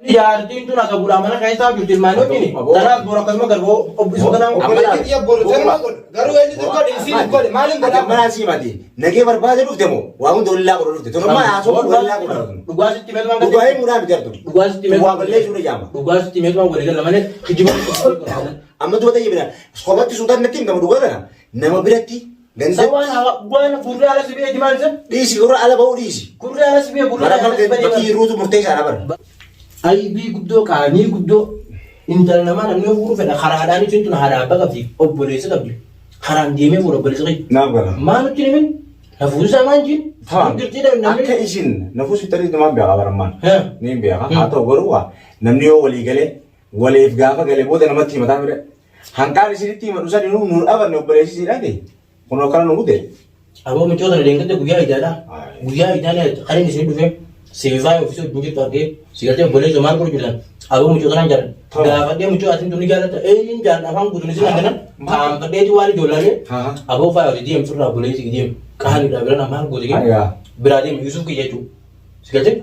Jaartiin tun akka bu'uura mana keessaa jirti ilmaan wajjin. Tanaaf boru akkasuma garboo obbisuu kanaan. Obboleettii xiyya boru tanuma godhu. Garuu eenyutu godhe isiin godhe maaliin godha? Ati mana sii mati. Nagee barbaade dhufte moo waa hunda wallaa godhu dhufte. Tolummaa haasoo wallaa godhu. Dhugaa sitti meetumaan Dhugaa himuudhaan miti artu. Dhugaa sitti Waa balleessuudha jaama. Dhugaa sitti meetumaan walii gala malee kijiba. Amma duba tayyibina. Sobatti suutaan natti himtamu dhugaa kana. Nama biratti ganda Sawaan waan gurri ala si bee jimaan isa. Dhiisi gurra ala ba'uu dhiisi. Gurri ala si bee gurri Bara ala si bakki bee. yerootu murteessaadha bara. Aybii guddoo qaanii guddoo intala namaa namni fuudhu fedha karaadhaan isin tun haadha abbaa qabdi obboleessa qabdi karaan deemee fuudha obboleessa qabdi. Naaf gala. Maa nutti himin nafuusaa maan jiin. Tamam. Dirqiidha namni. Akka isin nafuus itti namaan beekaa barammaan. Haa. Ni beeka. Haa ta'u garuu waa namni yoo walii galee waliif gaafa galee booda namatti himataa mire. Hanqaan isinitti himadhu sani nu nu dhabanne obboleessi siidhaati. Kun akkana nu gute. Aboo mucoo sana deengatti guyyaa idaadha. Guyyaa idaadha kan inni isin dhufe siifaa ofiisii wajjin jirtu argee si galtee obboleessa maal godhu jirtan. Aboo mucoo sanaan jaalladha. Gaafadhee mucoo atiin tuni jaallatta eenyuun jaalladha afaan guutuun isin argana. Taanfadheeti waan ijoollaalee aboo faaya hojii deemtu irraa obboleessi deemu qaaliidha bira maal goote biraa deemu Yuusuf kiyya jechuudha. Si galtee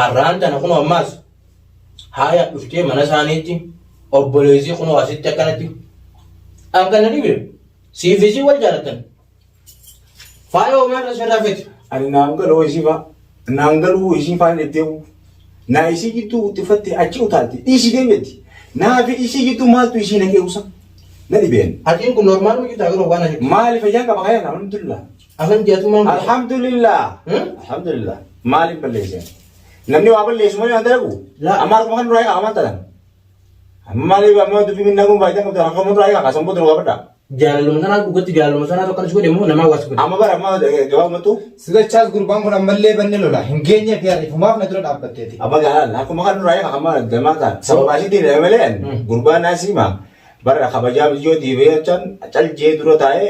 arraan tana kunoo ammaas haaya dhuftee mana isaaniitti obboleessi kunoo asitti akkanatti akkana dhibe siif isii wal jaallattan. Faaya homaa irra sirraa feti. Ani naan galuu isii faa. Naan galuu isii faa hin etteewu. Naa isii jidduu uxxifatte achi utaalti. Dhiisii deem jetti. Naa fi isii jidduu maaltu isii naqee usa? Na dhibeen. Atiin kun normaal miti ta'a garuu waan asitti. Maali fayyaan qaba kayan alhamdulillah. Afan ji'atummaan. Alhamdulillah. Alhamdulillah. Maaliif balleesseen? Namni waa balleessu malee waan dalagu. Laa. Amma harkuma kan duraa eegaa amantaa tanan. Amma maaliif amma dubbii minnaa kun faayidaa qabdu harkuma duraa eegaa kasan booda nu gaafadha. Jaalaluma sanaa dhugatti jaalaluma sanaa tokko akkas godhe immoo namaa waas godhe. Amma bara amma gabaabumatu Sidachaas gurbaan kun ammallee banne lola hin geenye fi ariifumaaf na dura dhaabbatteeti. Amma galaan akkuma kan duraa eegaa amma damaa ta'a. Sababa asitti hidhame malee gurbaan asii bara kabajaa biyyoo diibee jechaan caljee dura taa'ee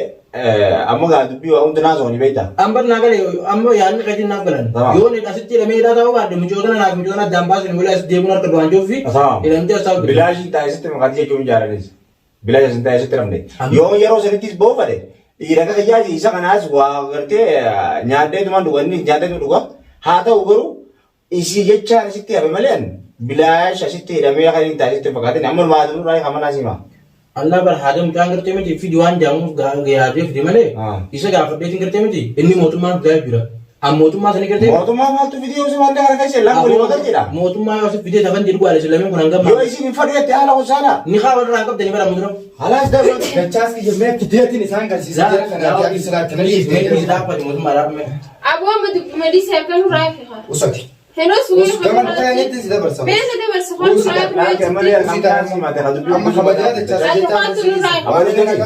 amma gaa dubbii waa hundi naasoo ni beekta. Amma naa gale amma yaadni keetiin naaf galan. Tamam. Yoo ni asitti hidhamee hidhaa ta'uu baadhe mucoo tana naaf mucoo tana addaan baasuun malee as deemuun harka du'aan jiruu fi Tamam. hidhamtee as taa'u. Bilaashiin taa'esitti maqaa jechuun jaalanis. Bilaash asin taa'esitti ramne. Amma- Yoo yeroo sanittis boofate dhiira akka kiyyaati isa kanaas waa gartee nyaadheetumaan dhuga inni nyaadheetuma dhuga. Haa ta'u garuu isii jechaan asitti hafe malee bilaash asitti hidhamee kan inni taasisti hin fakkaatin amma maaduu irraa kamanaa sima. Allah bar haadha mucaan gartee miti fidi waan jaamuuf gaafee fide malee Ah. isa gaafadheetiin gartee miti inni mootummaan fidaa jira. An mootummaa sani gartee Mootummaa maaltu fidee yoo waan kana keessa lafa walii wal jedha. mootummaa yoo asif fidee safan jedhu gaale lameen kun hangam Yoo isin hin fadhu jette haala hosaana. ni kaa walirraa hin qabdanii bara mudura. Halaas darba. Dachaas kiyya mee fideetiin isaan garsiisaa jira kanaaf yaadni siraatti na dhiifte. Dhaabbate mootummaa dhaabame. Aboo amma dubbii si akka nurraa fi haa. Usati. Henos wii Gama dhufanii si dabarsa. Beesa dabarsa waan nurraa fi Amma kabajaa dachaas Ati waantu nurraa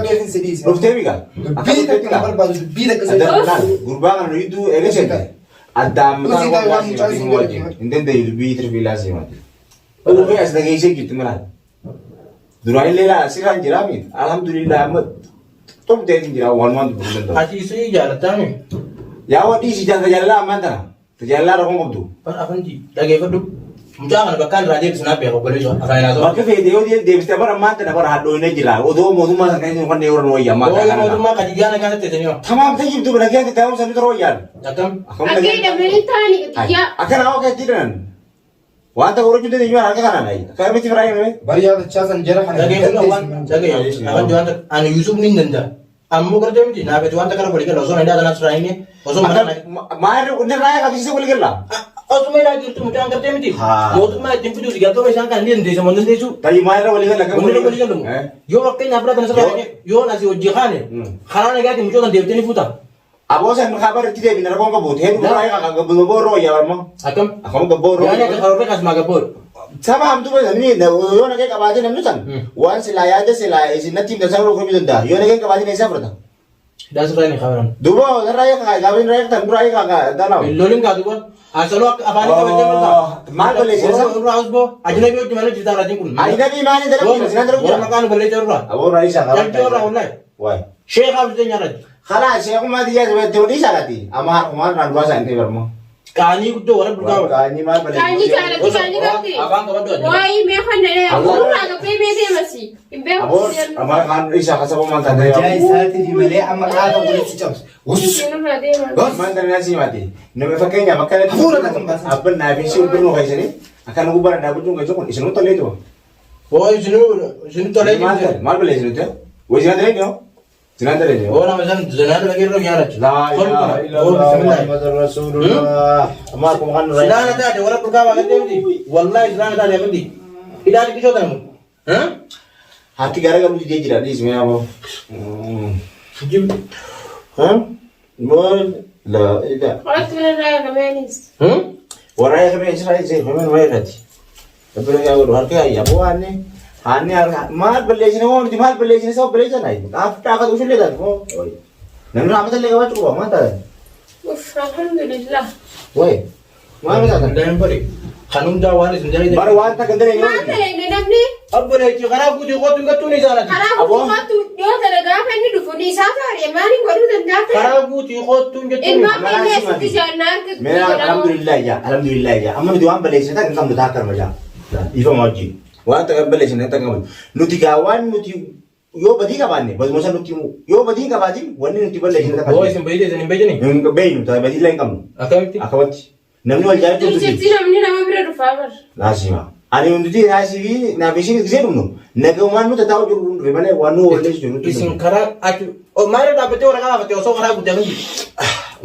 fi. Dhuftee migaa. Dubbii takka na barbaadu dubbii takka si Gurbaa kana gidduu eega seente. Addaan Usii ta'e waan mucaan siin godhe. Hin dandeenye dubbii tirfiilaa siimati. Uumee as dhageessee jirti malaan. Duraan illee laa sirraan jiraa miti. Alhamdulillah amma xumtee hin jiraa waan waan dubbatu danda'u. Ati isii jaalattaa mi? Yaa wadii si jaalala ammaan tana. Tajaajilaa rakkoon qabdu. Bar afanti dhageeffadhu. Mucaa kana bakkaan irraa deebisu naaf beeka obboleessa afaan hinaa Bakka feete yoo deebiste bara ammaan tana bara hadhooyne jira. Odoo mootummaa san kan inni yeroo nu wayya ammaan Ooyya tana. mootummaa Khadijaa nagaa ta'e yoo. Tamaam tayyibtu bira keessa taa'umsa sanii toroo wayyaan. Akkam? Akkam Akka hidhamanii taa'anii Khadijaa. Akkana hawaa keetti hidhanan. Wanta horachuu dandeenyu harka kanaan ayi. Akka miti firaa himame. Bariyaa dachaa san jara kana hin Dhageeffadhu waan dandeessu. dhageeffadhu afanti wanta ani Yusuf ni danda'a. Ammoo gartee miti naaf ati wanta kana walii gala osoo na hidhaa tanaas irraa hinne osoo mana Maal inni raaya qabsiisee walii gala. Osuma hidhaa jirtu mucaan gartee miti Haa. mootummaa ittiin fiduuti galtooma isaan kan ni dandeessa moo hin dandeessu. Tayi maal irra walii gala. Wanni irra walii galu yoo fakkeenyaaf fudhatan asirraa yoo asii hojii kaane karaa nagaatiin mucoo kan deebitee ni fuuta. Aboo san kabar itti deebina rakkoon qabu. Hedduu raaya gabboo irra wayyaa barma. Akkam? Akkam gabboo irra Yaani akka karoorri kasmaa gabboodha. Saba hamtuu bada namni yoo nagee qabaate namni san waan silaa yaada silaa isin natti himtan sana dhufuu danda'a. Yoo nagee qabaate eessaa fudhata? Hidhaa sirraa ni kabaran. Duuba irraa eegaa gaafa irraa eegtan dura eegaa danaa. Lolin kaa duuba. Asaloo akka afaanii qabachaa jirta. Maal balleessee isa? Irraa usboo ajnabii hojii malee jirta irraatiin kun. Ajnabii maali dalagu jira? Sinaan dalagu Warra jira? maqaan nu balleessaa irraa. Aboo irraa isaa qabaa. Jalbii irraa wallahi. Waay. Sheekhaa fi teenya irratti. Khalaa sheekumaa xiyyaa si ta'uu dhiisaa laati. Amma harkumaan irraan duraa isaa hin ta'e barmoo. Qaanii guddoo warra bulgaa warra. Qaanii maal Qaanii jaalatti qaanii qabdi. Afaan qabadhu ati. Waayii mee kan nurraa qabbee mee deemasi. Hin beeku. Aboo amma kaan isaa kasaba maal taatee Kabajaa isaatiif malee amma qaama walitti cabsu. Us. Nurraa deema. Maal taatee si himate? Nama fakkeenyaaf akka Hafuura na kan baasan. Abban naa fi si birnoo keessanii. Akkana gubbaa dhaabbachuun keessa kun isin tolee tuma. Hoo isinuu isinuu tolee Maal jirtu. ta'e? Maal balleessi nuti? Way isin tolee jiru? Isin tolee jiru? Hoo nama san zanaa dalagee irra nyaarachi. Laa ilaaha illallah Muhammadur Rasulullah. Amma akkuma kan nurraa. Silaana taate warra dhugaa waaqatti miti. Wallaahi silaana taate miti. Hidhaa xiqqishoo tana mu. Harki gara galuu didee jira dhiis mee aboo. Maal laa ilaa. Qoratti irraa eegameenis. Warra eegamee Israa'el seefamee numa eegati. Rabbina yaa godhu harki ayya aboo haanni haanni maal balleessine moo nuti maal balleessine isa obboleessan ayi qaaf dhaaqatu ushullee taate moo namni raamata illee qabaachuu qaba maal taatan Uff alhamdulillah. wayi maal taatan Danda'an bari. Kan hundaa waan isin dalagdan. bara waan takka hin Maal dalagin ta'e namni Obboleetti karaa guutuu kootu hin gattuun isaanati. karaa Aboo. guutummaatti dhiyoo tana gaafa inni dhufu ni isaa taa'e maaliin godhuu danda'a ta'e? Karaa guutuu kootu hin jettuun. Ilmaan keenya asitti jaannaan Mee alhamdulillah yaa alhamdulillah yaa amma nuti waan balleessine takka hin qabnu taakka arma jaa dhiifama wajjin waan takka balleessine takka hin qabnu nuti gaa waan nuti yoo badii qabaanne baduma san nutti himu yoo badii hin qabaatin wanni nuti balleessine takka Hoo isin beeyte isin hin beeytini? hin beeynu ta'a badii illee hin qabnu Akkamitti? akkamatti namni wal jaalachuu Jechi namni nama bira dhufaa bar. Naasima. Ani hundi naasii fi naaf isheen gisee dhumnu nagaumaan nuti taa'u jiru dhufe malee waan nu walleessu jiru. Isin karaa achi maalirra dhaabbattee waraqaa baafatte osoo karaa guddaa kan jiru.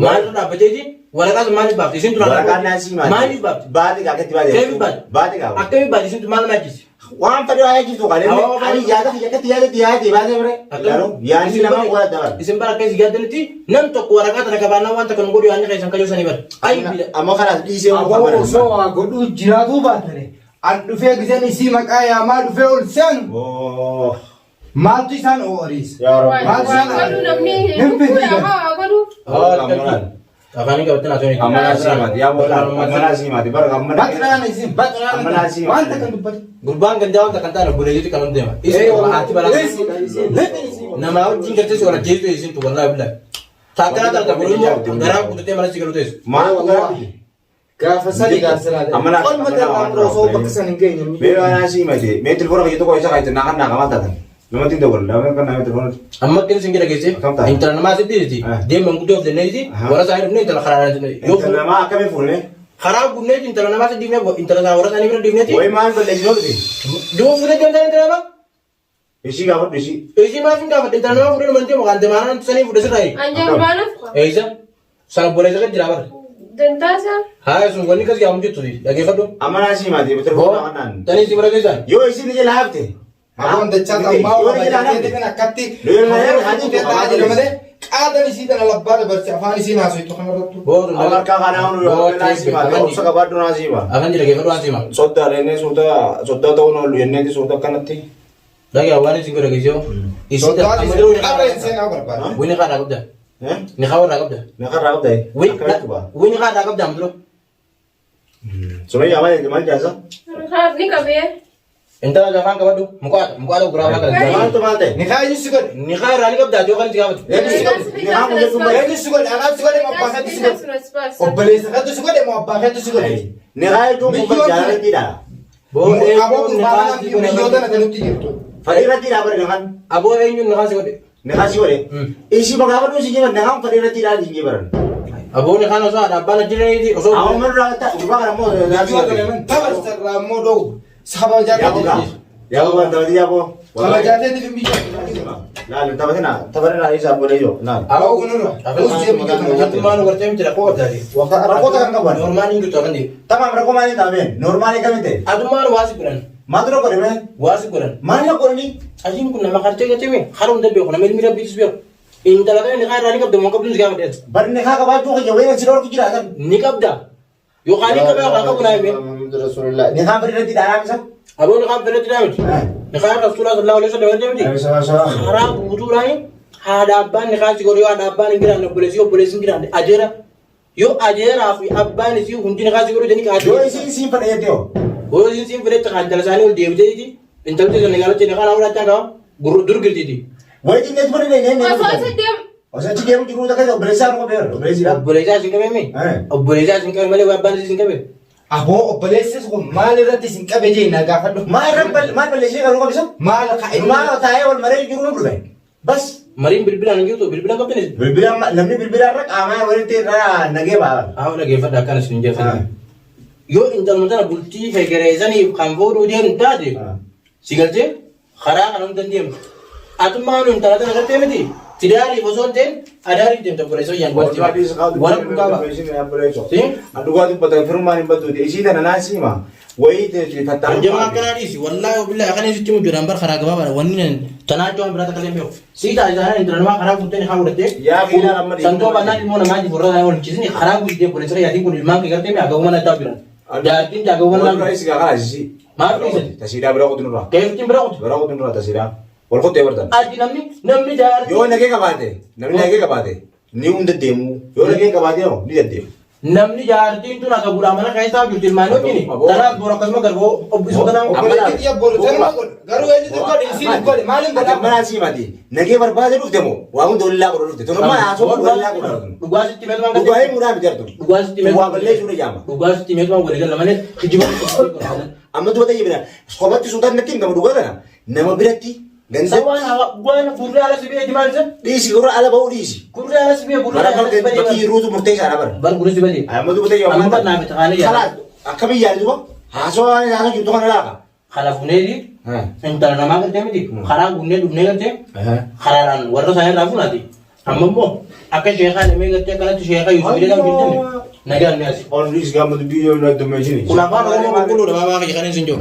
Maalirra dhaabbattee waraqaa sun maaliif baafte? Isin duraan Waraqaan naasii maali? Maaliif baafte? Baate gaa akkatti baate. Akkamitti baate? Baate gaa. Akkamitti baate? Isin maal maajjisi? Waan fedhe waa jirtu kan inni Awwa, ani yaada kiyya akkatti yaadatti yaadee baatee bire. Garuu yaadni namaa waan adda baate. Isin bara akka isin yaaddanitti nam tokko waraqaa tana qabaannaa waan takka nu godhu yaadni keessan kayyoo sanii bara. Ayi bila. Amma kanaas dhiisee waan Aboo qaban. osoo waa godhuu jiraatuu baatane an dhufee giseen isii maqaa yaamaa dhufee ol seenu Oh. maaltu isaan ooriis? Yaa Rabbi. Maal Waa isaan godhuu namni Hin lukkuudha fedhi. haa godhuu. Afaanii qabattee naasoo hin Amma naasii maati. Yaa bola. Amma naasii maati. Bara amma Baxiraan isin Amma baxiraan naasii waan maati. takka dubbatu. Gurbaan gandaa wanta kan ta'an obboleeyyiitu kan deema. Isin haati balaa. Namaa wajjin gartee si wal ajjeesu isin tu wallaahi billahi. Taakkanaa taata godhu immoo garaa guutatee mana si galu teessu. Maal godhaa? Gaafa sadi gaafa Amma naa- Olma darraa dura osoo bakka san hin geenye. Mee waan naasii maati. Mee telefoona kiyya tokko isa kaayte naa kan naa kamaan taatan. Namatti hin dawwal. Nama kan naa telefoona. Amma akka isin gida geesse Akkam taate? intala namaa sitti jirti deeman guddoo of dandeessi warra isaanii dhufne intala karaa yoo Intala namaa akkamii fuune? karaa gunnee intala namaa sitti dhiifne intala isaa warra isaanii bira dhiifneeti Wayi maal balleessinoo dhufe? duuba fuutee deemtaa intala namaa Ishii gaafadhu ishii. ishii maaf hin gaafadhe intala namaa fuudhee numan deemu kan deemaanaan sanii fuudhe sirraa Anjaarbaanaaf eeysa sana obboleessa kan jira bara dantaasaa. haa sun wanni kas yaamu jirtu dhageeffadhu Amma naasii maati. Telefoona kanaan. tanii si bira keessaan Yoo isin ija laafte. Aboon dachaa ammaa Yoo ija laafte. kan akkatti Yoo ija ta'aa jira malee qaadan isii tana labbaa dabarse afaan isii naasoo kanarrattu. boodu Amma harkaa kanaa hundi naasii maati. Obsa qabaadhu naasii maati. afan jira geeffadhu waan siima Soddaa jennee suuta soddaa ta'uun oolu jenneeti suuta akkanatti. dhagaa waan isin godha geessoo isin Soddaan amma isin duruu qarra hin seenaa barbaada. wini kaadhaa qabda ni kaa warraa qabda Meeqa qabda? Akkamitti ba'a? wini kaadhaa qabda amma duruu Sumayyaa maal maal jaasa? Ni qabee. Intala lafaan qabadhu mukaadha mukaadha guraa afaan kana. Maaltu maal ta'e? Ni kaayyuu si godhe. Ni kaa irraa ni qabda yoo kan itti gaafatu. Eenyu si godhe? Ni haa mul'atu malee. Eenyu si godhe? Anaaf si godhe moo abbaa keetu si godhe? Obboleessa keetu si godhe moo abbaa keetu si godhe? Ni haa jechuun kun jaalattiidha. Aboo gurbaa kanaan fi biyyoota na nutti jirtu. Fadhii irrattiidha bari namaan. Aboo eenyuun ni kaa si godhe? Ni haa si godhe. Ishii magaafadhu si jiban ni haa fadhii irrattiidha si jiban. Aboo ni kaan osoo haadha abbaan ajjiraniiti osoo. Amma irraa gurbaa kana immoo Biyyoota lamaan tabarsarraa immoo dhowu. Saba Yaa bogaa. jaateetiif. Yaa bogaa taphatii yaa boo. Saba jaateetiif biyyoota. Laal taphatina taphatina isaa booda yoo laal. Aboo kunirra. Ussee biyyoota lamaan. Atummaan gartee miti rakkoo qabdaati. Rakkoo kan qaban. Normaaliin hin jirtu afan deemu. Tamaam rakkoo maalii taameen normaalii kamiin ta'e. Atummaan waa si godhan. Maaltu rakkoo dhimee? Waa si godhan. Maal rakkoo dhimee? Ajiin kun nama qartee gartee mi haala hunda beeku nama ilmi rabbiitis beeku. Intala kana ni kaa irraa ni qabda moo qabduun si gaafadhe. Barni haa qabaachuu kiyya wayii si dhorku jiraatan. Ni qabda. Yookaan ni qaba yookaan qabu naa hime. Ni haa fadhii irratti dhaanaa isa. Aboo ni kaa fedhatti naa miti. Ni kaa rasuulaa sallallahu alaihi wasallam miti. Karaa guutuudhaan haadha abbaan ni kaa si godhu yoo haadha abbaan hin jiraanne obboleessi obboleessi hin jiraanne ajeera yoo ajeeraa fi abbaan isii hundi ni kaa si godhu jedhanii Yoo qaaduu. isiin siin fadha jettee hoo. Yoo isiin siin fedhetti kan intala isaanii ol deebiteeti intalti sana gaalachi ni kaa laawwataa qaba dur girtiiti. Wayii xinneetu fadhi dheenee ni Osoo asi deemu. Osoo achi deemu jiru takka obboleessaa nu qabeera obboleessiidha. Obboleessaa isin qabe mi? Obboleessaa isin qabe malee abbaan isin qabe. Aboo obboleessis kun maal irratti isin qabe jee na gaafadhu. Maal irra maal balleessee kan nu qabisa? Maal ka'e? Maal taa'ee wal maree jiru nu dhufe. Bas Mariin bilbilaan hin jirtu bilbilaan qabdan isin. bilbila namni bilbila irra qaamaa walitti irra nagee ba'a. Haa dhageeffadha akkana isin jeeffadha. Yoo intaluma tana bultii fegereessaniif kan fuudhuu deemtu taate si galtee karaa kana hunda hin deemtu. Atummaa nu intala tana gartee miti tidaariif osoo hin ta'in adaariif deemta obboleessa wayyaan Walti wal dhugaa ba'a. Si? Dhugaa dubbatan firummaan hin badduuti. Isii tana naan siima. Wayii tattaaffii. Hanjamaa akkanaa dhiisi wallaahi wabillahi akkana sitti himu jiraan bar karaa gabaabaadha wanni nan tanaa jawaan biraa takka illee hin beeku. Sii taasisaa intala namaa karaa guuttee ni haa godhattee. Yaa fiilaan amma dhiisi. Santoo baannaan ilmoo namaa jiru irra wal ciisni karaa guuttee obboleessa yaatiin kun ilmaan kee gartee mi'a mana ta'u jiran. Jaartiin jaagawwan Walirraa lama. isi gaa kana sisi. Maal dhiisan? Tasiidhaa bira kutu nurraa. Keeftiin bira kutu. Bira kutu nurraa tasiidhaa. Wal kuttee bartan. Ati namni namni jaartii. Yoo nagee qabaate namni nagee qabaate ni hunda deemu. Yoo nagee qabaate hoo ni dandeemu. Namni jaartiin tun akka bu'uura mana keessaa jirti ilmaan wajjin. Tanaaf bor akkasuma garboo obbisuu tanaan. Obboleettii xiyya boru tanuma godhe. Garuu eenyutu godhe isiin godhe maaliin Ati godha? amma naa mati nagee barbaade dhufte moo waa hunda wallaa godhu dhufte. Tun amma haasoo wallaa godhu dhufte. Dhugaa sitti meetumaan Dhugaa himuudhaan miti artu. Dhugaa sitti Waa balleessuudha jaama. Dhugaa sitti meetumaan walii gala malee kijiba. Amma duba tayyibina kophaatti suutaan natti himtamu dhugaa kana nama biratti ganda Sawaan waan gurri ala si beeti maal isa? dhiisi gurra ala ba'uu dhiisi. Gurri ala si bee gurri Bara ala si kan bakki bee. yerootu murteessaadha bara. Bar gurri si bee. Amma duba tayyibina. Amma bar naa bitaanii yaala. Kalaas akkamiin yaali duba haasoo waan haasoo jirtu kana laaka. Kana funeeti intala namaa galtee miti karaa guunnee dhufnee galtee karaadhaan warra isaa irraa funaati. Amma immoo akka sheekaa namee galtee akkanatti sheekaa Yuusuf illee kan jirtan nagaan ni asi. Onnis gaafa dubbii yoo na dummeessini. Kun afaan Oromoo qulqulluudha baabaa kiyya kan isin jiru.